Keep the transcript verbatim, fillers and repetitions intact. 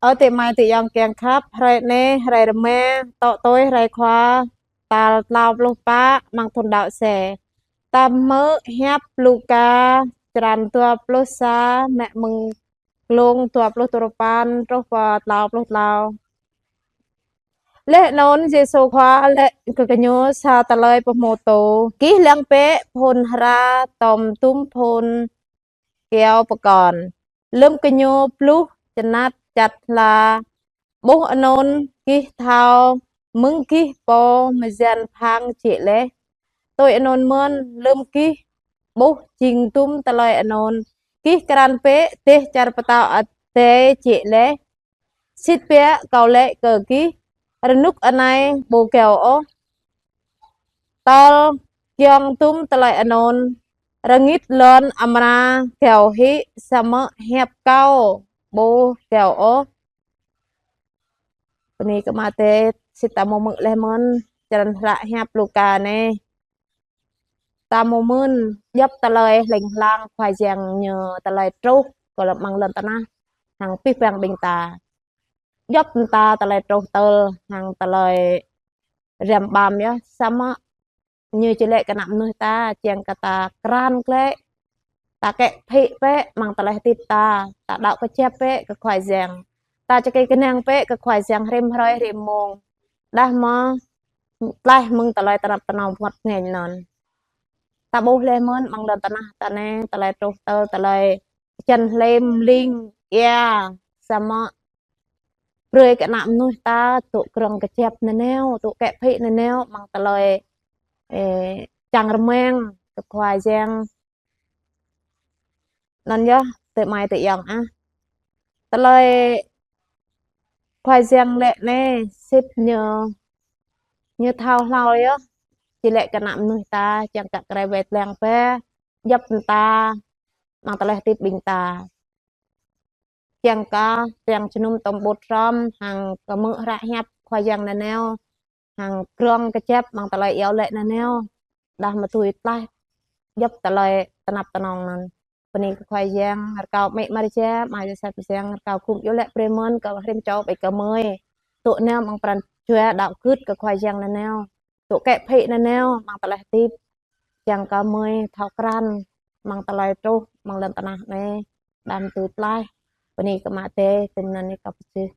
Ơ adơi amai adơi ayŏng kiăng khăp, hrơi anai, hrơi rơma, tŏ tui hrơi Khua, tal klâo pluh pă, amăng thun đăo sĕ. Ta hmư̆ hiăp Luka, črăn dua pluh sa, mă mơ̆ng glông dua pluh duapăn truh pơ klâo pluh klâo. Laih anŭn Yêsu Khua laĭ kơ gơñu sa tơlơi pơhmutu: Gih lăng bĕ phŭn hra tŏm dŭm phŭn kyâo pơkŏn, lơ̆m gơñu bluh čơnăt čăt hla. Ƀuh anŭn gih thâo mơ̆ng gih pô mơyăn phang jĕ laih. Tui anŭn mơ̆n lơ̆m gih ƀuh jing dŭm tơlơi anŭn, gih krăn bĕ dêh čar pơtao adai jĕ laih. Sĭt biă kâo laĭ kơ gih, rơnŭk anai ƀu gao ôh, tơl giŏng dŭm tơlơi anŭn, rơngit lŏn amra gao hĭ, samơ̆ hiăp kâo ƀu gao ôh. Bơni kơ Ama Adai. Sĭt ta hmư̆ laih mơ̆n črăn hră hiăp Luka anai. Ta hmư̆ mơ̆n djŏp tơlơi hling hlang Khua Yang ñu tơlơi truh kơ lŏn amăng lŏn tơnah hăng abih bang ƀing ta. Djŏp mơta tơlơi truh tơl hăng tơlơi răm ƀăm yơh, samơ̆ ñu či laĭ kơ ană mơnuih ta, kiăng kơ ta krăn glaĭ, ta kĕ phĭ bĕ amăng tơlơi hơdip ta, ta đaŏ kơjăp bĕ kơ Khua Yang. Ta či kơnang bĕ kơ Khua Yang rĭm hrơi rĭm mông. Dah mơ̆ tlaih mơ̆ng tơlơi tơnap tơnong wơ̆t ngĕn anŭn. Ta ƀuh laih mơ̆n amăng lŏn tơnah ta anai, tơlơi truh tơl, tơlơi čan hlem ling ia, samơ̆ brơi kơ ană mơnuih ta tŭ krŏng kơjăp nanao, tŭ kĕ phĭ nanao amăng tơlơi, ê, čang rơmang kơ Khua Yang. Anŭn yơh adơi amai adơi ayŏng ah. Tơlơi Khua Yang laĭ anai, sĭt ñu, ñu thâo hlâo yơh, či laĭ kơ ană mơnuih ta, kiăng kơ krê wĕt lăng bĕ djŏp mơta amăng tơlơi hơdip ƀing ta. Kiăng kơ, kiăng jơnum tŏm ƀut hrŏm, hăng kơ hmư̆ hră hiăp Khua Yang nanao, hăng krŏng kơjăp amăng tơlơi iâu laĭ nanao, dah mơ̆ tui tlaih djŏp tơlơi tơnap tơnong anŭn. Bơni kơ Khua Yang, rơkâo Mĕ Maria, Ama Yôsep Yang, rơkâo gum iâu laĭ brơi mơ̆n kơ rĭm čô ƀing gơmơi. Tŭ nao amăng pran jua đaŏ gưt kơ Khua Yang nanao. Tŭ kĕ phĭ nanao amăng tơlơi hơdip. Kiăng kơ gơmơi thâo krăn amăng tơlơi truh amăng lŏn tơnah anai, dah mơ̆ tui tlaih. Bơni kơ Ama Adai, tui anŭn kâo pơjeh.